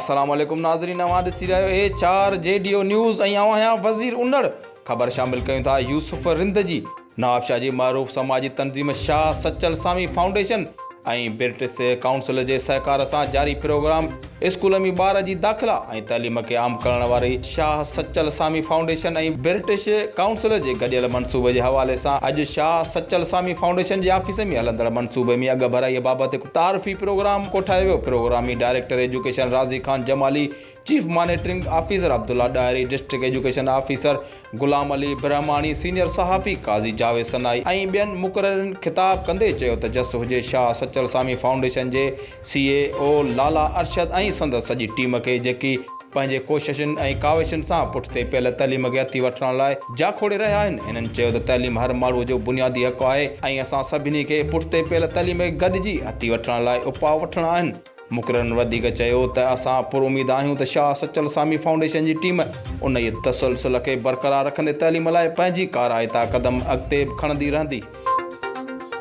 السلام عليڪم ناظرين اوهان ڏسي رهيا آهيو H R G D O news ۽ آئون آهيان وزير انڙ خبر شامل ڪيون ٿا يوسف رند جي نوابشاهه جي معروف سماجي تنظيم شاهه سچل سامي فائونڊيشن ۽ برٽش ڪائونسل جي سهڪار سان جاري پروگرام اسڪول ۾ ٻار جي داخلا ۽ تعليم کي عام ڪرڻ واري شاهه سچل سامي فائونڊيشن ۽ برٽش ڪائونسل جي گڏيل منصوبي جي حوالي سان اڄ شاهه سچل سامي فائونڊيشن جي آفيس ۾ هلندڙ منصوبي ۾ اڳڀرائي بابت هڪ تعارفي پروگرام ڪوٺايو ويو. Programme ۾ director education Razi Khan Jamali, chief monitoring officer Abdullah Dahri, district education officer Ghulam Ali Brahmani, senior صحافي قاضي جاويد سنائي ۽ ٻين مقررين خطاب ڪندي چيو ته جس هجي شاهه سچل سامي فائونڊيشن جي سي اي او لالا ارشد ۽ سندس سڄي ٽيم کي جيڪي پنهنجي ڪوششن ۽ ڪاوشن سان پٺتي پيل تعليم کي هٿي وٺرائڻ لاء جاکوڙي رهيا آهن. هنن چيو ته تعليم هر ماڻهوء جو بنيادي حق آهي ۽ اسان سڀني کي پٺتي پيل تعليم کي گڏجي هٿي وٺرائڻ لاء اپاء وٺڻا آهن. مقررن وڌيڪ چيو ته اسان پراميد آهيون ته شاهه سچل سامي فائونڊيشن جي ٽيم انهيء تسلسل کي برقرار رکندي تعليم لاء پنهنجي ڪارائتا قدم اڳتي به کڻندي رهندي.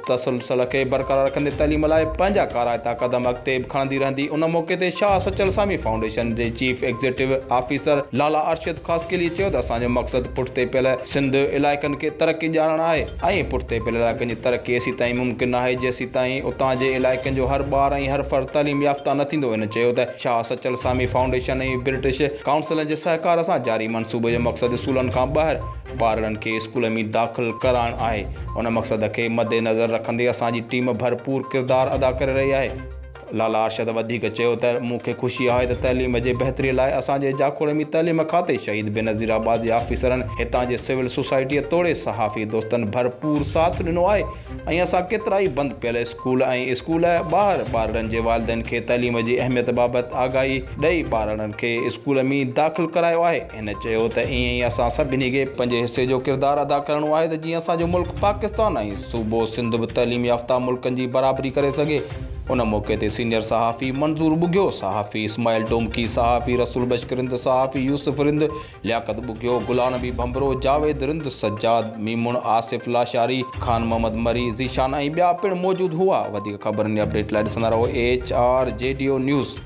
تسلسل کي برقرار رکندي تعليم لاء پنهنجا ڪارائتا قدم اڳتي به کڻندي رهندي. ان موقعي تي شاهه سچل سامي فائونڊيشن جي chief executive officer Lala Arshad Khaskheli چيو ته اسان جو مقصد پٺتي پيل سنڌ علائقن کي ترقي ڏيارڻ آهي ۽ پٺتي پيل علائقن جي ترقي ايسيتائين ممڪن ناهي جيسيتائين اتان جي علائقن جو هر ٻار ۽ هر فرد تعليم يافته نه ٿيندو. هن چيو ته شاهه سچل سامي فائونڊيشن ۽ برٽش ڪائونسل جي سهڪار سان جاري منصوبي جو مقصد اسڪولن کان ٻاهر ٻارڙن کي اسڪول ۾ داخل ڪرائڻ آهي، ان مقصد کي مدنظر رکندي اسان جي ٽيم ڀرپور ڪردار ادا ڪري رهي آهي. لالا ارشد وڌيڪ چيو ته مون کي خوشي آهي ته تعليم جي بهتري لاء اسان جي جاکوڙ ۾ تعليم کاتي شهيد بينظير آباد جي آفيسرن، هتان جي سول سوسائٽيء توڙي صحافي دوستن ڀرپور ساٿ ڏنو آهي ۽ اسان ڪيترائي بند پيل اسڪول ۽ اسڪول ٻاهر ٻارڙن جي والدين کي تعليم جي اهميت بابت آگاهي ڏئي ٻارڙن کي اسڪول ۾ داخل ڪرايو آهي. هن چيو ته ائين ئي اسان سڀني کي پنهنجي حصي جو ڪردار ادا ڪرڻو آهي ته جيئن اسان جو ملڪ پاڪستان ۽ صوبو سنڌ به تعليم يافته ملڪن جي برابري ڪري سگهي. ان موقعي تي سينيئر صحافي منظور ٻگهيو، صحافي اسماعيل ڊومڪي، صحافي رسول بخش رند، صحافي يوسف رند، لياقت ٻگهيو، غلام نبي ڀنڀرو، جاويد رند، سجاد ميمڻ، آصف لاشاري، خان محمد مري، ذيشان ۽ ٻيا پڻ موجود هئا. وڌيڪ خبرن ۽ اپڊيٽ لاء ڏسندا رهو H R G D O news.